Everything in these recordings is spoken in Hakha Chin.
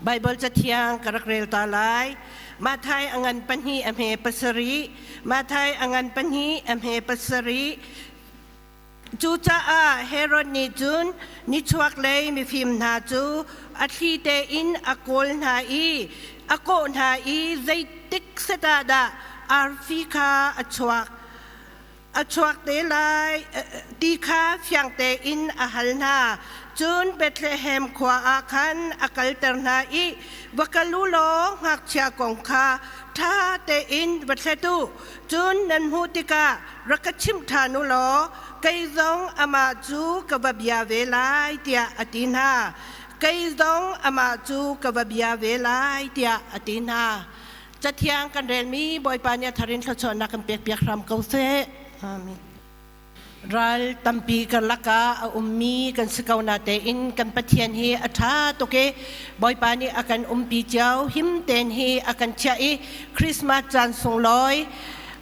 Baibal Cathiang ka rak rel ta lai. Matthai a ngan pahnih a hme pasarih. Matthai a ngan pahnih a hme pasarih. Cucaah Herod nih cun nichuaklei mifim hna cu a thli tein a kawl hna i a kawh hna i zeitik set ah dah arfi kha a chuak a chuak te lai ti kha fiang tein a hal hna. Cun Bethlehem khua ah khan a kalter hna i va kal u law ngakchia kong kha ṭha tein va thlet u. Cun nan hmuh tikah rak ka chimh ṭhan u law kei zong amah cu ka va bia ve lai tiah a ti hna. Kei zong amah cu ka va bia ve lai tiah a ti hna. Cathiang kan relmi Bawipa nih a thar in thluachuahnak kan pekpiak hram ko seh. Amen. Ral tampi karlak ah a ummi kan si ko natein kan Pathian hi a ṭha tuk i Bawipa nih a kan umpi cio him tein hi a kan chiah i Christmas caan sunglawi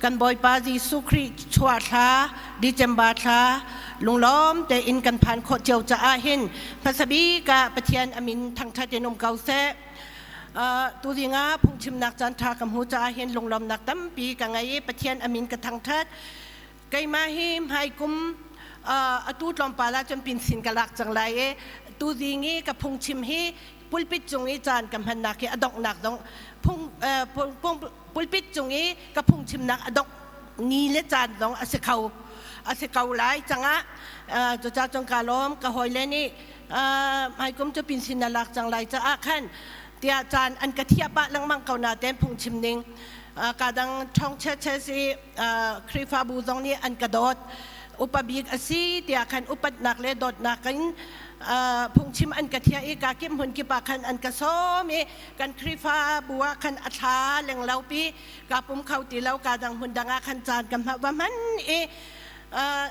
kan Bawipa Jesuh Khrih chuah thla December thla lunglawm tein kan phan khawh cio caah hin hmasa bik ah Pathian a min thangṭhat in um ko seh. Tuzing ah phungchimnak caan ṭha ka hmu caah hin lunglawmnak tampi ka ngei i Pathian a min ka thangṭhat. Keimah hi hmaikum atu tlawmpal ah cun pinsin ka lak cang lai i tuzing i ka phungchim hi pulpit cung i caan ka hmannak hi a donghnak dong phung pulpit cung i ka phungchimnak a dongh ni le caan zong a si kho a si ko lai cangah cucaah cun ka lawm ka hawile nih hmaikum cu pinsin na lak cang lai caah khan tiah caan an ka thiah pah lengmang ko natein phungchim ning ka dang ṭhawng churches i Khrihfabu zong nih an ka dawt upa bik a si tiah khan upatnak le dawtnak in phungchim an ka thiah i ka kip hmun kip ah khan an ka sawm i kan Khrihfabu ah khan a thla lenglo pi ka pum kho ti lo ka dang hmun dang ah khan caan ka va hman i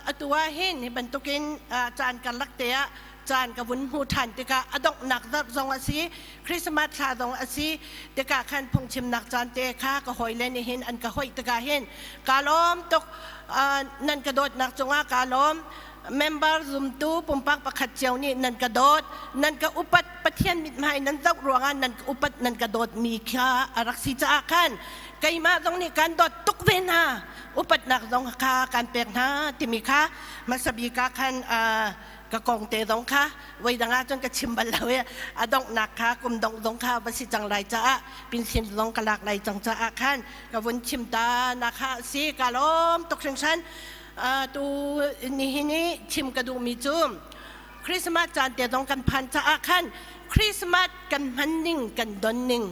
atu ah hin hi bantukin caan karlak te ah caan ka vun hmu ṭhan tikah a donghnak zarh zong a si Christmas thla zong a si tikah khan phungchimnak caan te kha ka hawile nih hin an ka hoih tikah hin kaa lawm tuk nan ka dawtnak cungah kaa lawm member zumtu pumpak pakhat cio nih nan ka dawt nan ka upat Pathian mithmai nan zoh ruangah nan ka upat nan ka dawtmi kha a rak si caah khan keimah zong nih kan dawt tuk ve hna upatnak zong kha kan pek hna timi kha hmasa bik ah khan ka kong te zong kha voi dang ah cun ka chim bal lo i a donghnak kha kum dongh zong kha va si cang lai caah pinsin zong ka lak lai cang caah khan ka vun chim ta na kha si ka lawm tuk hringhran tu nihin i chim ka duhmi cu Christmas caan te zong kan phan caah khan Christmas kan hman ning kan don ning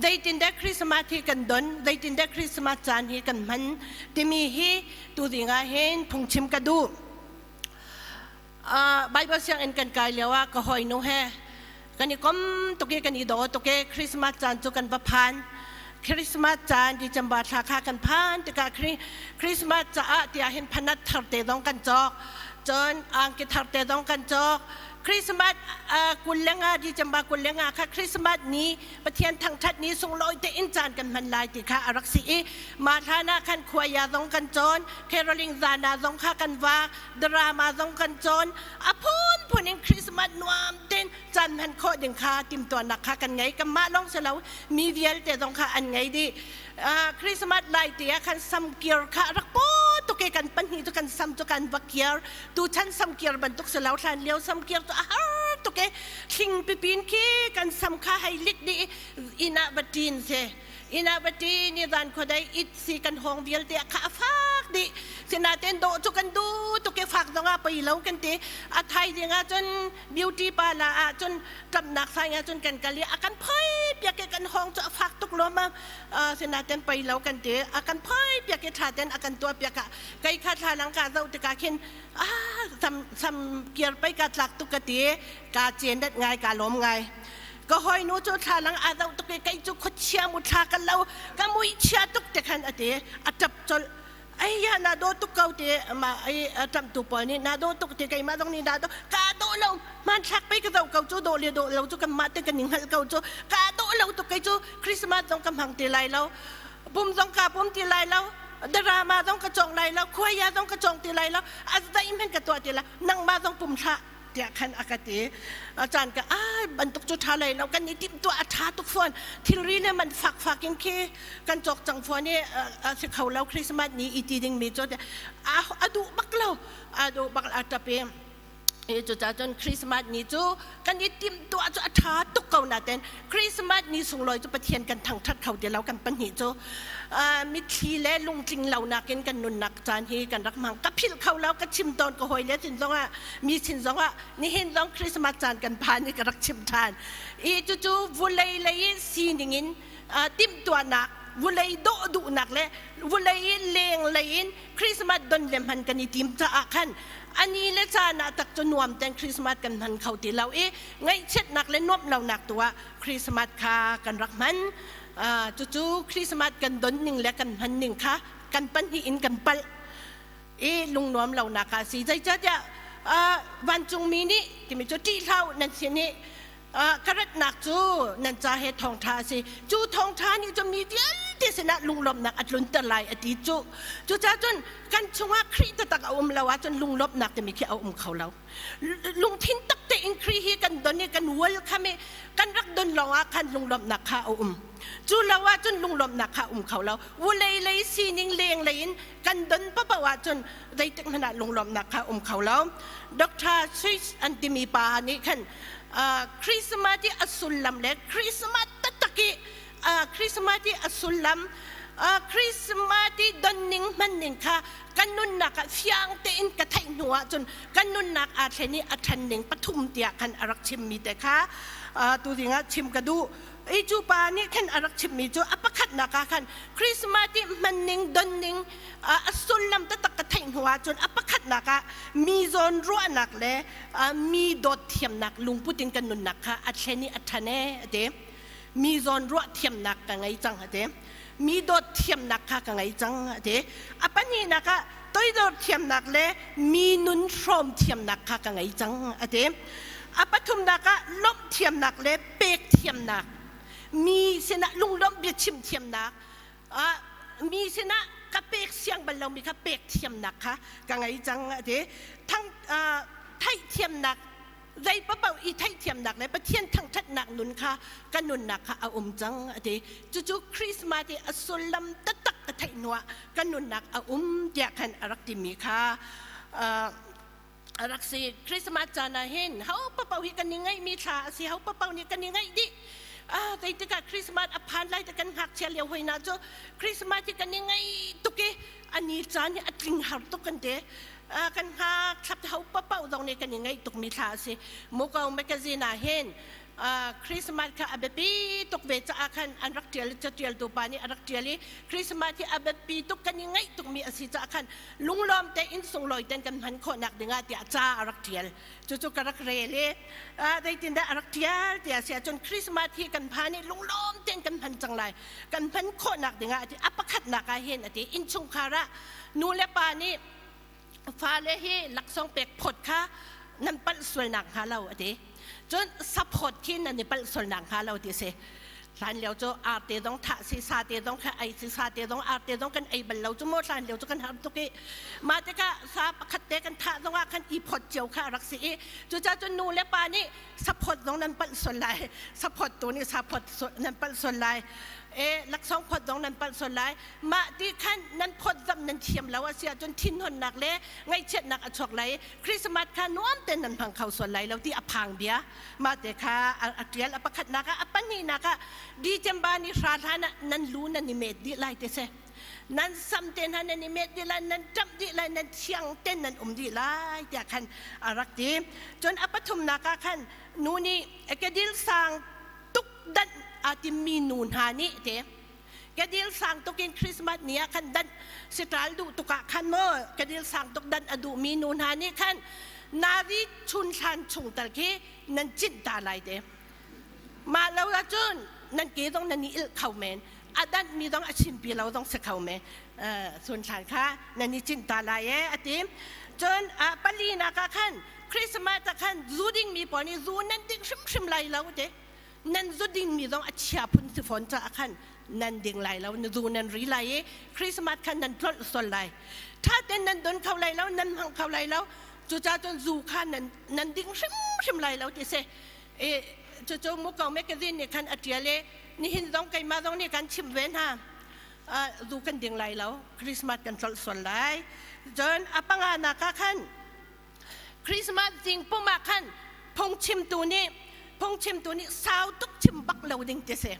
zeitindah Christmas hi kan don zeitindah Christmas caan hi kan hman timi hi tu ding ah hin phungchim ka duh Bible sianginn kan kai lio ah ka hawinu he kan i kom tuk i kan i daw tuk i Christmas caan cu kan va phan. Christmas caan December thla kha kan phan tikah Christmas caah tiah hin phanat thar te zong kan cawk. Cun angki thar te zong kan cawk. Christmas 20 nga December 20 nga kha Christmas ni Pathian thangṭhat ni sunglawi tein caan kan hman lai ti kha a rak si i mah hlan ah khan khuaya zong kan cawn caroling zan ah zong kha kan vak drama zong kan cawn a phunphun in Christmas nuam tein caan hman khawh ding kha timhtuahnak kha kan ngei kanmah lawng si lo mi vialte zong kha an ngei dih Christmas lai te ah khan samkir kha rak paw tuk i kan pahnih cu kan sam cu kan va kiar tuchan samkir bantuk si lo hlan lio samkir cu a har tuk i thling pipin khi kan sam kha hei lik dih inn ah va ṭin si inn ah va ṭin i zan khuadei it si kan hawng vialte kha a fak dih sinain dawh cu kan duh tuk i fak zong ah pei lo kan ti a thaizing ah cun beauty parlor ah cun ṭamnak sai ah cun kan kal i a kan phoi piak i kan hawng cu a fak tuk lawm sinain pei lo kan ti a kan phoi piak i ṭha ten a kan tuah piak ah kei kha thlalang ka zoh tikah khin ah sam sam kiar pei ka tlak tuk ka ti ka cen dat ngai ka lawm ngai ka hawinu cu thlalang aa zoh tuk i kei cu khuachia mu thla ka lo ka mui chia tuk te khan a ti a ṭap colh ai ya na do tuk ko te ma ai ṭamh tu pawl nih na do tuk te keimah zong nih na do ka do lo hmanthlak pei ka zoh ko cu do le do lo cu kanmah te kan i hngalh ko cu ka do lo tuk kei cu Christmas zong ka hmang ti lai lo pum zong ka pum ti lai lo drama zong ka cawng lai lo khuaya zong ka cawng ti lai lo a zeihmanh ka tuah ti lai nangmah zong pum hlah. tiah khan a ka ti. A caan ka ai bantuk cu ṭha lai lo kan i timhtuah a ṭha tuk fawn. Thilri le man fakfak in khi kan cawk cang fawn i a si kho lo Christmas ni i ti dingmi cu a duh bak lo. A duh bak a ṭap i Cucaah cun Christmas ni cu kan i timhtuah cu a ṭha tuk ko nain Christmas ni sunglawi cu Pathian kan thangṭhat kho ti lo kan pahnih cu mitthli le lungtling lonak in kan nunnak caan hi kan rak hmang. Ka philh kho lo, ka chim tawn ka hawile sin zongah mi sin zongah nihin zong Christmas caan kan phan i ka rak chim ṭhan. I cucu vulei lei i sining in timhtuahnak vulei dawh duhnak le vulei i leng lei in Christmas don le hman kan i tim caah khan ani le caan ah tak cu nuam ten Christmas kan hman kho ti lo i ngaihchiatnak le nuamh lonak tu ah Christmas kha kan rak hman. Cucu Christmas kan don ning le kan hman ning kha kan pahnih in kan palh i lungnuam lonak ah si. Zeicahtiah vancungmi nih timi cu ṭih hlah u nan sin i ka ratnak cu nan ca he thawngṭha a si. Cu thawngṭha nih cun mi vialte sinah lunglawmhnak a tlunter lai a ti cu. Cucaah cun kan chungah Khrih taktak a um lo ahcun lunglawmhnak timi khi a um kho lo. Lungthin tak tein Khrih hi kan don i kan welcome i kan rak don lawngah khan lunglawmhnak kha a um. Cu lo ahcun lunglawmhnak kha a um kho lo. Vawlei lei sining leng lei in kan don paoh ahcun zeitik hmanh ah lunglawmhnak kha um kho lo. Dr. Swiss an timi pa nih khan Christmas i a sullam le Christmas taktak i Christmas i a sullam Christmas i donning hmanning kha kan nunnak ah fiang tein ka theih hnu ahcun kan nunnak aa thlen i a ṭhan ning pathum tiah khan a rak chimmi te kha tu ding ah chim ka duh. I cu pa nih khan a rak chimmi cu a pakhatnak ah khan Christmas i hmanning donning a sullam taktak ka theih hnu ahcun a pakhatnak ah mi zawn ruahnak le mi dawt thiamnak lungput in kan nunnak kha a thlen i a ṭhan ee a ti. Mi zawn ruah thiamnak ka ngei cang a ti. Mi dawt thiamnak kha ka ngei cang a ti. A pahnihnak ah toidor thiamnak le mi nun hrawm thiamnak kha ka ngei cang a ti. A pathumnak ah lawmh thiamnak le pek thiamnak mi sinah lunglawmh biachim thiamnak mi sinah ka pek siang bal lomi kha pek thiamnak kha ka ngei cang a ti. Thang theihthiamnak zei paoh i theihthiamnak le Pathian thangṭhatnak nun kha ka nunnak kha a um cang a ti. Cucu Christmas i a sullam taktak ka theih hnuah ka nunnak a um tiah khan a rak timi kha a rak si. Christmas caan ah hin ho paoh hi kan i ngaihmi thla a si, ho paoh nih kan i ngaih dih. Zeitikah Christmas a phan lai te kan ngakchia lio hoi na cu Christmas hi kan i ngaih tuk i a ni caan hi a tling har tuk kan ti. Kan hngak thlap ho paoh zong nih kan i ngaih tukmi thla a si. Muko magazine ah hin Christmas kha a biapi tuk ve caah khan an rak ṭial catialtu pa nih a rak ṭial i Christmas hi a biapi tuk kan i ngaih tukmi a si caah khan lunglawm tein sunglawi ten kan hman khawhnak dingah tiah ca a rak ṭial. Cucu ka rak rel i zeitindah a rak ṭial tiah si ahcun Christmas hi kan phan i lunglawm tein kan hman cang lai. Kan hman khawhnak dingah a ti a pakhatnak ah hin a ti innchungkhar ah nu le pa nih fale hi laksawng pek phawt kha nan palh sualnak hnga lo a ti. Cun saphawt khi nan i palh sualnak hnga lo ti a si. Hlan lio cu arte zong thah si, sa te zong kha ei si, sa te zong arte zong kan ei bal lo cu maw hlan lio cu kan har tuk i mah tikah sa pakhat te kan thah zong ah khan i phawt cio kha a rak si i cucaah cun nu le pa nih saphawt zong nan palh sual lai saphawt tu nih saphawt nan palh sual lai e laksawng phawt zong nan palh sual lai mah ti khan nan phawt zamh nan thiam lo a si ahcun thinhunnak le ngaihchiatnak a chuak lai Christmas kha nuam tein nan hmang kho sual lai lo ti a phang bia mah te kha a ṭial a pakhatnak ah a pahnihnak ah December ni hra hlan ah nan lu nan i met dih lai te si nan sam te hna nan i met dih lai nan ṭamh dih lai nan thiang ten nan um dih lai tiah khan a rak ti cun a pathumnak ah khan nu nih kedil sang tuk danh aa timmi nu hna nih te kedil sang tuk in Christmas ni ah khan danh sitral duh tuk ah khan maw kedil sang tuk danh a duhmi nu hna nih khan nari chun hlan chung tal khi nan cinh ta lai te mah lo ahcun nan ke zong nan i ilh kho men a danh mi zong a chimpi lo zong si kho men chun hlan kha nan i cinh ta lai e a ti cun palinak ah khan Christmas ah khan zu ding mi pawl nih zu nan ding hrimhrim lai lo te nan zu ding mi zong a chia phun si fawn caah khan nan ding lai lo na zu nan ri lai i Christmas khan nan tlolh sual lai ṭha ten nan don kho lai lo nan hmang kho lai lo. Cucaah cun zu kha nan nan ding hrimhrim lai lo ti si. I cucu Muko magazine nih khan a ṭial i nihin zong keimah zong nih kan chimh ve hna. Zu kan ding lai lo, Christmas kan tlolh sual lai. Cun a panganak ah khan Christmas zing pum ah khan phungchimtu nih phungchimtu nih sau tuk chim bak lo ding ti si.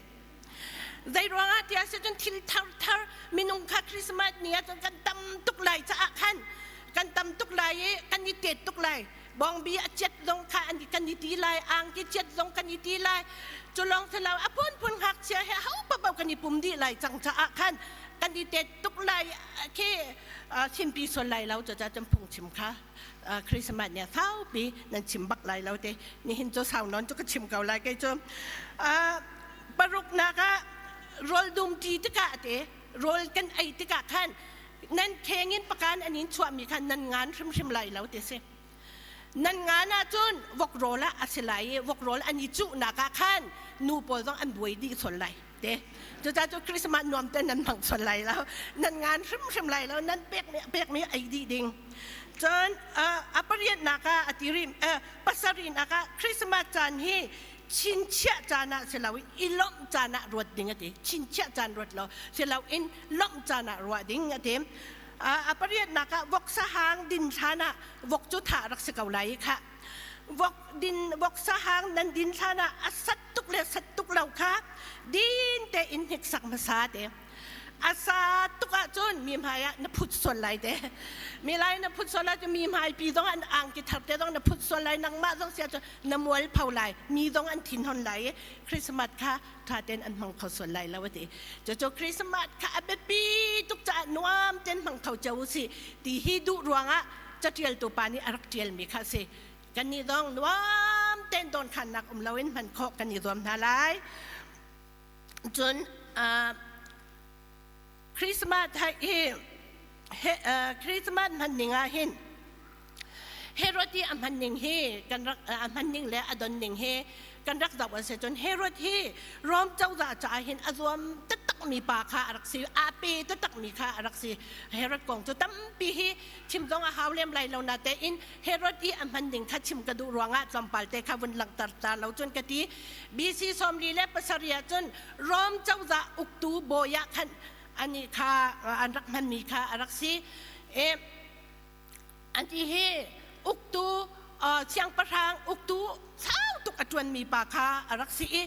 Zei ruangah tiah si cun thil thar thar minung kha Christmas ni ah cun kan tam tuk lai caah khan kan tam tuk lai i kan i tet tuk lai. Bawngbi a ciat zong kha an kan i ti lai, angki ciat zong kan i ti lai. Cu lawng si lo a phunphun ngakchia he ho paoh kan i pum dih lai cang caah khan kan i tet tuk lai khi chimpi sual lai lo cucaah cun phungchim kha Christmas ni saupi nan chim bak lai lo te nihin cu sau nawn cu ka chim ko lai kei cu paruknak ah rawl dum ṭi tikah te rawl kan ei tikah khan nan kheng in pakan an in chuahmi khan nan ngan hrimhrim lai lo ti si nan ngan ahcun vok rawl ah a si lai i vok rawl an i cuhnak ah khan nu pawl zong an buai dih sual lai te cucaah cu Christmas nuam te nan hmang sual lai lo nan ngan hrimhrim lai lo nan pekmi pekmi ei dih ding cun a pariatnak ah a ti rim pasarihnak ah Christmas caan hi chinchiah caan ah si loin i lawmh caan ah ruat ding a ti chinchiah caan ruat lo si loin lawmh caan ah ruah ding a ti a pariatnak ah voksa hang din hlan ah vok cu thah rak si ko lai i khah vok din voksa hang nan din hlan ah a sat tuk le sat tuk lo kha din tein hniksak hmasa te a sa tuk ahcun mi hmai ah na phut sual lai te mi lai na phut sual lai cu mi hmai pi zong an angki thar te zong na phut sual lai nangmah zong sia cun na mual pho lai mi zong an thin hon lai i Christmas kha tha ten an hmang kho sual lai lo ati cucu Christmas kha a biapi tuk caah nuam ten hmang kho cio usih ti hi duh ruangah catialtu pa nih a rak tialmi kha a si kannih zong nuam ten don khannak um loin hman khawh kan i zuam hna lai cun Christmas hi Christmas hman ning ah hin Herod i a hman ning hi kan rak a hman ning le a don ning hi kan rak zoh an si cun Herod hi Rom cozah caah hin a zuam taktak mi pa kha a rak si a pe taktak mi kha a rak si Herod kong cu tampi hi chim zong a hau lem lai lo na tein Herod i a hman ning kha chim ka duh ruangah tlawmpal te kha vun langhter ta lo cun ka ti BC 47 ah cun Rom cozah uktu bawi ah khan ani kha an rak hmanmi kha a rak si e an ti hi uktu siangpahrang uktu sau tuk a ṭuanmi pa kha a rak si i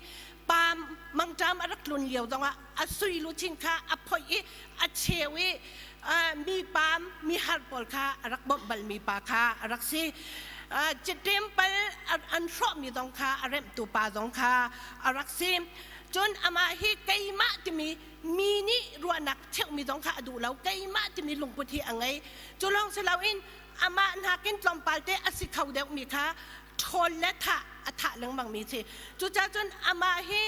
pam mangṭam a rak tlun lio zongah a sui luchin kha a phoih i a cheu i mi pam mi har pawl kha a rak bawmh balmi pa kha a rak si. Temple an hrawhmi zong kha a remhtu pa zong kha a rak si. Cun amah hi keimah timi mi nih ruahnak cheuhmi zong kha a duh lo keimah timi lungput hi a ngei. Cu lawng si loin amah nakin tlawmpal te a si kho deuhmi kha ṭhawl le thah a thah lengmangmi si. Cucaah cun amah hi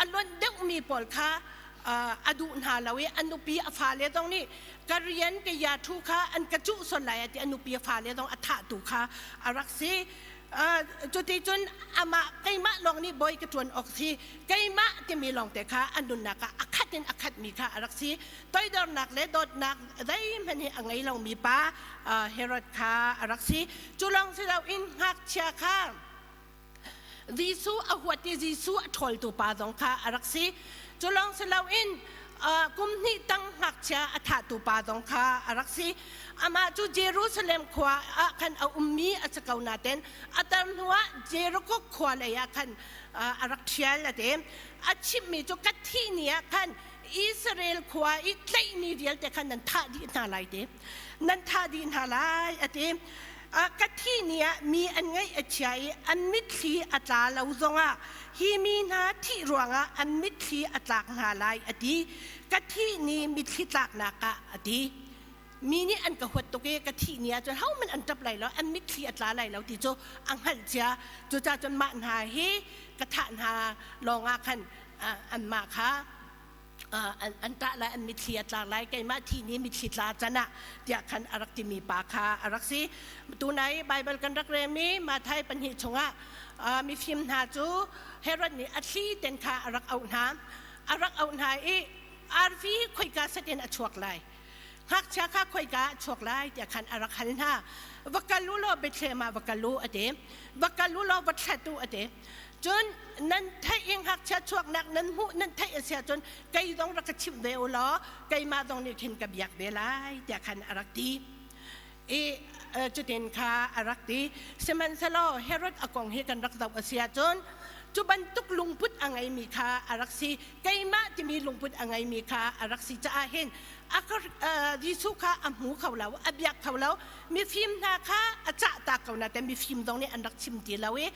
a luanh deuhmi pawl kha a duh hna lo i a nupi a fale zong nih ka rian ka ya thu kha an ka cuh sual lai a ti a nupi a fale zong a thahtu kha a rak si cuti cun amah keimah lawng nih bawi ka ṭuan awk si keimah timi lawng te kha a nunnak ah a khat in a khatmi kha a rak si toidornak le dawtnak zeihmanh hi a ngei lomi pa Herod kha a rak si cu lawng si loin ngakchia kha Jesuh a huat i Jesuh a ṭhawltu pa zong kha a rak si. Cu lawng si loin kum hnih tang ngakchia a thahtu pa zong kha a rak si. Amah cu Jerusalem khua ah khan a ummi a si ko nain a tar hnuah Jericho khua lei ah khan a rak ṭhial a ti. A chimhmi cu ka thih ni ah khan Israel khua i tlaihmi vialte khan nan thah dih hna lai ti. Nan thah dih hna lai a ti. Ka thih ni ah mi an ngaih a chia i an mitthli a tla lo zongah hi mi hna thih ruangah an mitthli a tlak hna lai a ti. Ka thih ni mitthli tlaknak ah a ti. Mi nih an ka huat tuk i ka thih ni ah cun hohmanh an ṭap lai lo, an mitthli a tla lai lo ti cu a hngalh cia. Cucaah cun mah hna hi ka thah hna lawngah khan anmah kha an ṭah lai an mitthli a tlak lai keimah thi nih mitthli tla can ah tiah khan a rak timi pa kha a rak si tunai Bible kan rak relmi Matthai pahnih chungah mifim hna cu Herod nih a thli ten kha a rak auh hna a rak auh hna i arfi khoika set in a chuak lai. Ngakchia kha khoika ah chuak lai tiah khan a rak hal hna. Va kal u law Bethlehem ah va kal u a ti. Va kal u law va thlet u a ti. Cun nan theih i ngakchia chuaknak nan hmuh nan theih a si ahcun kei zong rak ka chimh ve u law keimah zong nih khin ka biak ve lai tiah khan a rak ti. I cutin kha a rak ti. Sihmanhsehlaw Herod a kong hi kan rak zoh a si ahcun cu bantuk lungput a ngeimi kha a rak si. Keimah timi lungput a ngeimi kha a rak si caah hin Jesuh kha a hmu kho lo, a biak kho lo. Mifim hna kha a cah ta ko na te mifim zong nih an rak chim ti lo i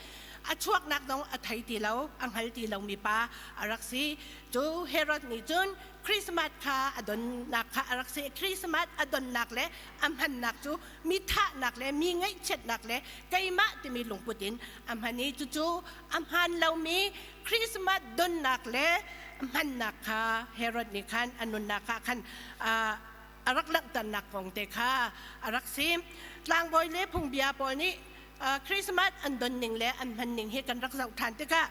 a chuaknak zong a thei ti lo, a hngal ti lomi pa a rak si. Cu Herod nih cun Christmas kha a donnak kha a rak si. Christmas a donnak le a hmannak cu mi thahnak le mi ngaihchiatnak le keimah timi lungput in a hman i cucu a hmaan lomi Christmas donnak le hmannak kha Herod nih khan a nunnak ah khan a rak langhternak kong te kha a rak si. Tlangbawi le phungbia pawl nih Christmas an don ning le an hman ning hi kan rak zoh ṭhan tikah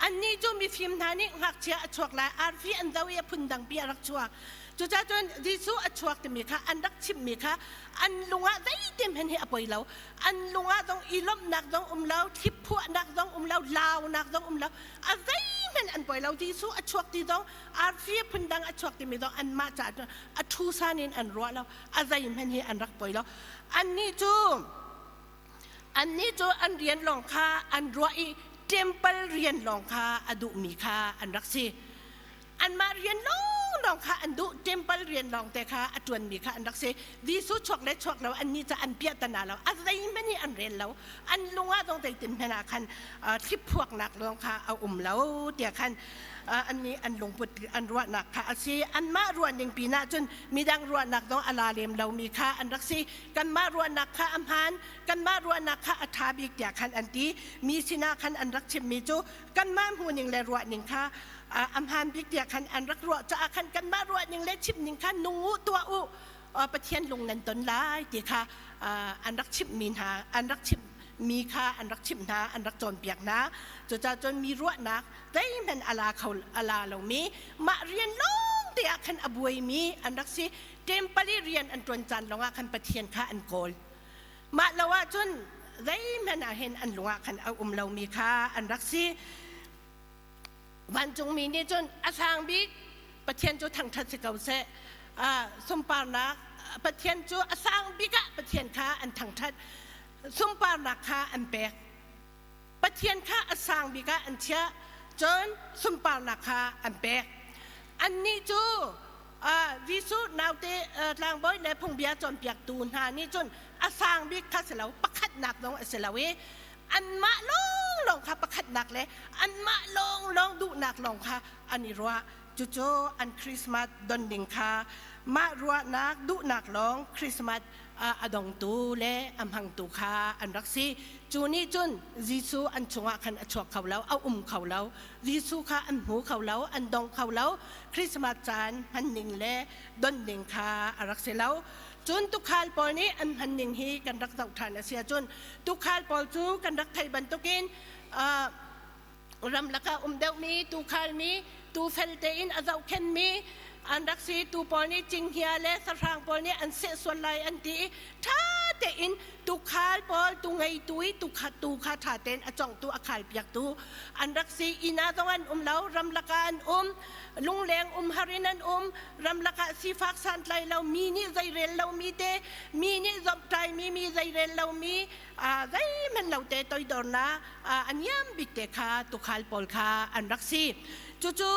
annih cu mifim hna nih ngakchia a chuak lai arfi an zoh i a phundang pi a rak chuak. Cucaah cun Jesuh a chuak timi kha an rak chimhmi kha an lung ah zeitin hmanh hi a poi lo. An lung ah zong i lawmhnak zong um lo, thliphuahnak zong um lo, launak zong um lo. A zeihmanh an poi lo. Jesuh a chuak ti zong arfi phundang a chuak timi zong anmah caah cun a ṭhusan in an ruah lo. A zeihmanh hi an rak poi lo. Annih cu Annih cu an rian lawng kha an ruah i ṭempal rian lawng kha a duhmi kha an rak si. Anmah rian lawnglawng kha an duh, ṭempal rian lawngte kha a ṭuanmi kha an rak si. Jesuh chuak le chuak lo annih cu an piahtana lo, a zeihmanh hi an rel lo. An lung ah zong zeitin hmanh ah khan thliphuaknak lawng kha a um lo tiah khan annih an lungput an ruahnak kha a si. Anmah ruahning pinah cun midang ruahnak zong a la lem lomi kha an rak si. Kanmah ruahnak kha a hmaan, kanmah ruahnak kha a ṭha bik tiah khan an ti. Mi sinah khan an rak chimmi cu kanmah hmuhning le ruahning kha a hmaan bik tiah khan an rak ruah caah khan kanmah ruahning le chimning kha nung u tuah u Pathian lung nan ton lai ti kha an rak chimhmi hna an rak chimh mi kha an rak chimh hna an rak cawnpiak hna. Cucaah cun mi ruahnak zeihmanh a la kho a la lomi mah rian lawng te ah khan a buaimi an rak si. Temple i rian an ṭuan caan lawngah khan Pathian kha an kawl. Mah lo ahcun zeihmanh ah hin an lung ah khan a um lomi kha an rak si. Vancungmi nih cun a sang bik Pathian cu thangṭhat si ko seh. Sunparnak Pathian cu a sang bik ah Pathian kha an thangṭhat. Sunparnak kha an pek. Pathian kha a sang bik ah an chiah, cun sunparnak kha an pek. Annih cu Jesuh naute tlangbawi le phungbia cawnpiaktu hna nih cun a sang bik kha si lo, pakhatnak zong a si lo i anmah lawnglawng kha pakhatnak le anmah lawnglawng duhnak lawng kha an i ruah. Cucu an Christmas don ding kha mah ruahnak duhnak lawng Christmas a dongtu le a hmangtu kha an rak si. Cu nih cun Jesuh an chungah khan a chuak kho lo, a um kho lo. Jesuh kha an hmu kho lo, an dong kho lo. Christmas caan hman ning le don ning kha a rak si lo. Cun tuukhal pawl nih an hman ning hi kan rak zoh ṭhan a si ahcun tuukhal pawl cu kan rak theih bantukin ramlak ah um deuhmi tuukhal mi tuu fel tein a zohkhenmi an rak si. Tuu pawl nih cinghngia le sahrang pawl nih an seh sual lai an ti i ṭha tein tuukhal pawl tuu ngeitu i tuu kha ṭha tein a cawngtu a khalpiaktu an rak si. Inn ah zong an um lo, ramlak ah an um, lungleng umhar in an um, ramlak ah sifak santlai lo mi nih zeirel lomi te, mi nih zomhtaimi mi zeirel lomi zeihmanh lo te toidornak a niam bik te kha tuukhal pawl kha an rak si. Cucu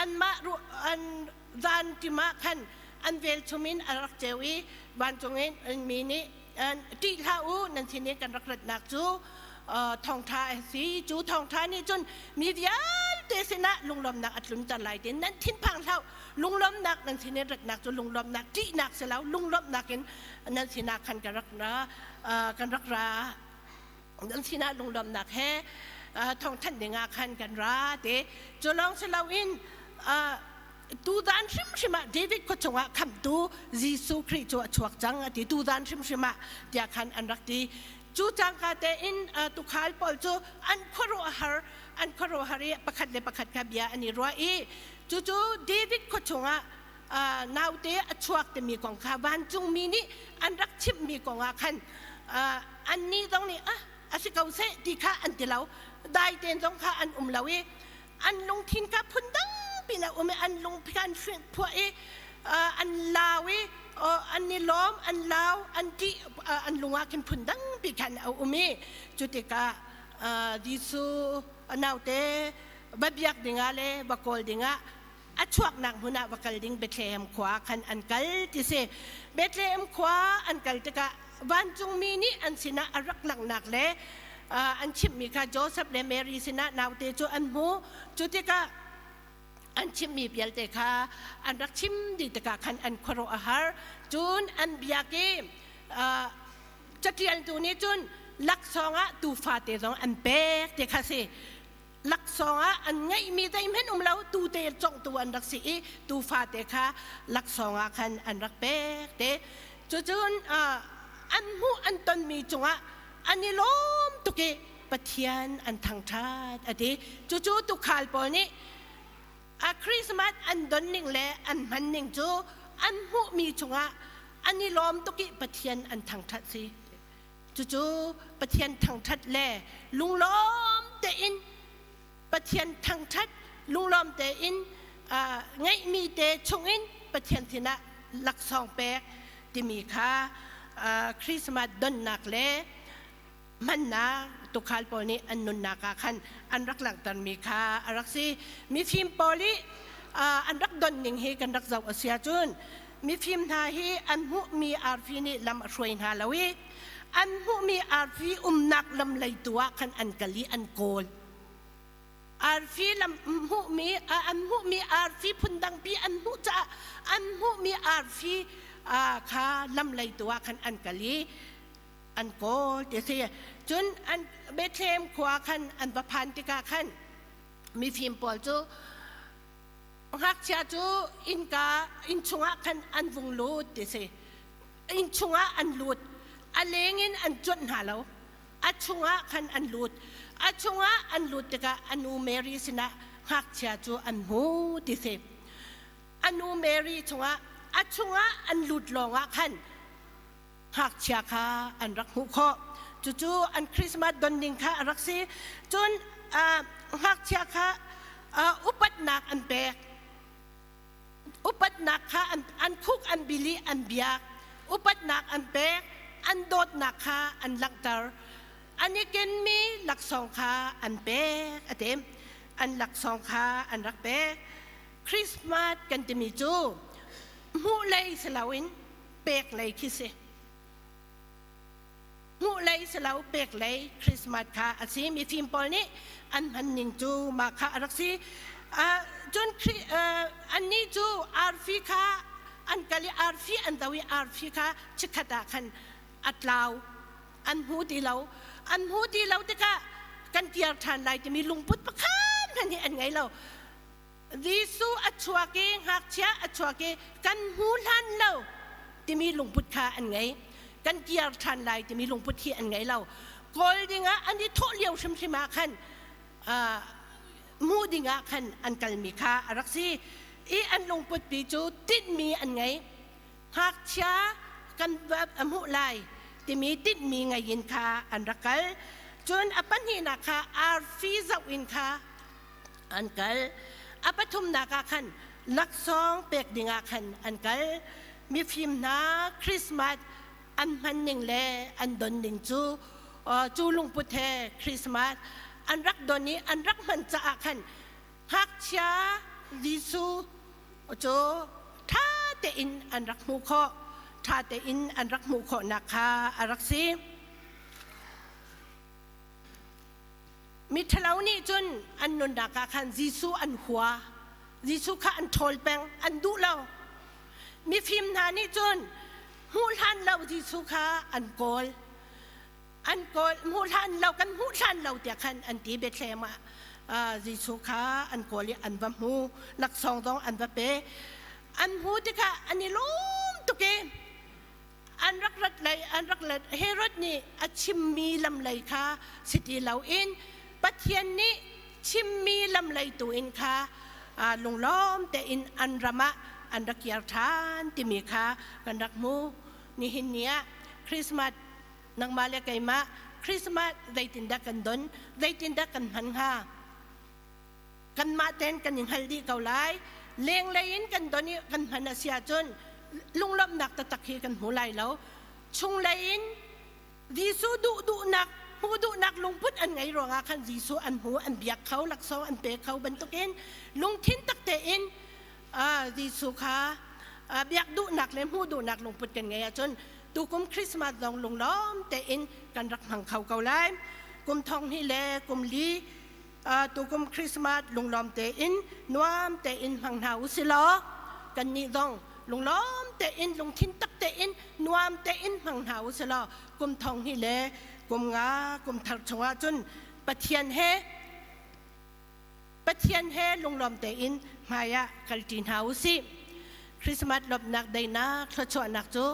anmah an zan tim ah khan an velchum in a rak ceu i vancung in mi nih ṭih hlah u, nan sin i kan rak ratnak cu thawngṭha a si. Cu thawngṭha nih cun mi vialte sinah lunglawmhnak a tlunter lai tiin nan thinphang hlah. Lunglawmhnak nan sin i ratnak cu lunglawmhnak ṭihnak si lo, lunglawmhnak in nan sinah khan kan rak ra kan rak ra nan sinah lunglawmhnak he thawngthanh dingah khan kan ra ti. Cu lawng si loin tuzan hrimhrim ah David khua chungah khamhtu Jesuh Khrih cu a chuak cang a ti, tuzan hrimhrim ah tiah khan an rak ti. Cu cangka tein tuukhal pawl cu an khuaruahhar an khuaruahhar i pakhat le pakhat kha bia an i ruah i cucu David khua chungah. Naute a chuak timi kong kha vancungmi nih an rak chimhmi kong ah khan annih zong nih ah a si ko seh ti kha an ti lo. Dai tein zong kha an um lo i an lungthin kha phundang pin a um i an lungphi an phuah i an lau i an i lawm, an lau, an ṭih, an lung ah khin phundang pi khan a um i cu tikah Jesuh naute va biak dingah le va kawl dingah a chuaknak hmun ah va kal ding Bethlehem khua khan an kal ti si. Bethlehem khua an kal tikah vancungmi nih an sinah a rak langhnak le an chimhmi kha Joseph le Mary sinah naute cu an hmu. Cu tikah an chimhmi vialte kha an rak chim dih tikah khan an khuaruah a har. Cun an biak i caṭialtu nih cun laksawng ah tuufa te zong an pek ti kha si. Laksawng ah an ngeihmi zeihmanh um lo, tute cawngtu an rak si i tuufa te kha laksawng ah khan an rak pek te. Cucun an hmuh an tonmi cungah an i lawm tuk i Pathian an thangṭhat a ti. Cucu tuukhal pawl nih a Christmas an don ning le an hman ning cu an hmuhmi cungah an i lawm tuk i Pathian an thangṭhat si. Cucu Pathian thangṭhat le lunglawm tein Pathian thangṭhat lunglawm tein ngeihmi te chungin Pathian sinah laksawng pek timi kha Christmas donnak le hmannak tuukhal pawl nih an nunnak ah khan an rak langhtermi kha a rak si. Mifim pawl i an rak don ning hi kan rak zoh a si ahcun mifim hna hi an hmuhmi arfi nih lam a hruai hna lo i an hmuhmi arfi umnak lam lei tu ah khan an kal i an kawl. Arfi lam hmuhmi an hmuhmi arfi phundangpi an hmuh caah an hmuhmi arfi kha lam lei tu ah khan an kal i an kawl ti a si. Cun an Bethlehem khua khan an va phan tikah khan mifim pawl cu ngakchia cu innka inn chungah khan an vung lut ti a si. Inn chungah an lut. A leng in an cuanh hna lo. A chungah khan an lut. A chungah an lut tikah a nu Mary sinah ngakchia cu an hmu ti si. A nu Mary chungah a chungah an lut lawngah khan ngakchia kha an rak hmuh khawh. Cucu an Christmas don ding kha a rak si. Cun ngakchia kha upatnak an pek. Upatnak kha an khuk an bil i an biak. Upatnak an pek. An dawtnak kha an langhter. An i kenmi laksawng kha an pek a ti. An laksawng kha an rak pek. Christmas kan timi cu hmuh lei si loin pek lei khi si. Hmuh lei si lo pek lei Christmas kha a si. Mifim pawl nih an hman ning cu mah kha a rak si. Cun annih cu arfi kha an kal i arfi an do i arfi kha chikkhat ah khan a tlau. An hmu ti lo. An hmu ti lo tikah kan kir ṭhan lai timi lungput pakhat hmanh hi an ngei lo. Jesuh a chuak i ngakchia a chuak i kan hmu hlan lo timi lungput kha an ngei. Kan kir ṭhan lai timi lungput hi an ngei lo. Kawl dingah an i thawh lio hrimhrim ah khan hmu dingah khan an kalmi kha a rak si. I an lungput pi cu tinhmi an ngei. Ngakchia kan a hmuh lai timi tinhmi ngei in kha an rak kal. Cun a pahnihnak kha arfi zoh in kha an kal. A pathumnak ah khan laksawng pek dingah khan an kal. Mifim hna Christmas an hman ning le an don ning cu cu lungput he Christmas an rak don i an rak hman caah khan ngakchia Jesuh cu ṭha tein an rak hmuh khawh ṭha tein an rak hmuh khawhnak kha a rak si. Miṭhalo nih cun an nunnak ah khan Jesuh an hua. Jesuh kha an ṭhawl peng, an duh lo. Mifim hna nih cun hmuh hlan lo Jesuh kha an kawl. An kawl, hmuh hlan lo, kan hmuh hlan lo tiah khan an ti. Bethlehem ah Jesuh kha an kawl i an va hmu. Laksawng zong an va pe. An hmu tikah an i lawm tuk i an rak rat lei an rak let Herod nih a chimmi lam lei kha si ti loin Pathian nih chimmi lam lei tu in kha lunglawm tein an ram ah an rak kiar ṭhan timi kha kan rak hmu. Nihin ni ah Christmas nangmah le keimah Christmas zeitindah kan don, zeitindah kan hman hnga? Kanmah ten kan i hngal dih ko lai. Lenglei in kan don i kan hman a si ahcun lunglawmhnak taktak hi kan hmu lai lo. Chunglei in Jesuh duh duhnak hmuh duhnak lungput an ngei ruangah khan Jesuh an hmu an biak kho laksawng an pe kho bantukin lungthin tak tein Jesuh kha biak duhnak le hmuh duhnak lungput kan ngei ahcun tukum Christmas zong lunglawm tein kan rak hmang kho ko lai. Kum thong hnih le kum li tukum Christmas lunglawm tein nuam tein hmang hna u si law kannih zong lunglawm tein lungthin tak tein nuam tein hmang hna u si law kum thong hnih le kum nga kum thar chungah cun Pathian he Pathian he lunglawm tein hmai ah kalṭi hna u sih. Christmas lawmhnak daihnak thluachuahnak cu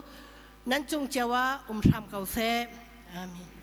nan cung cio ah um hram ko seh. Amen.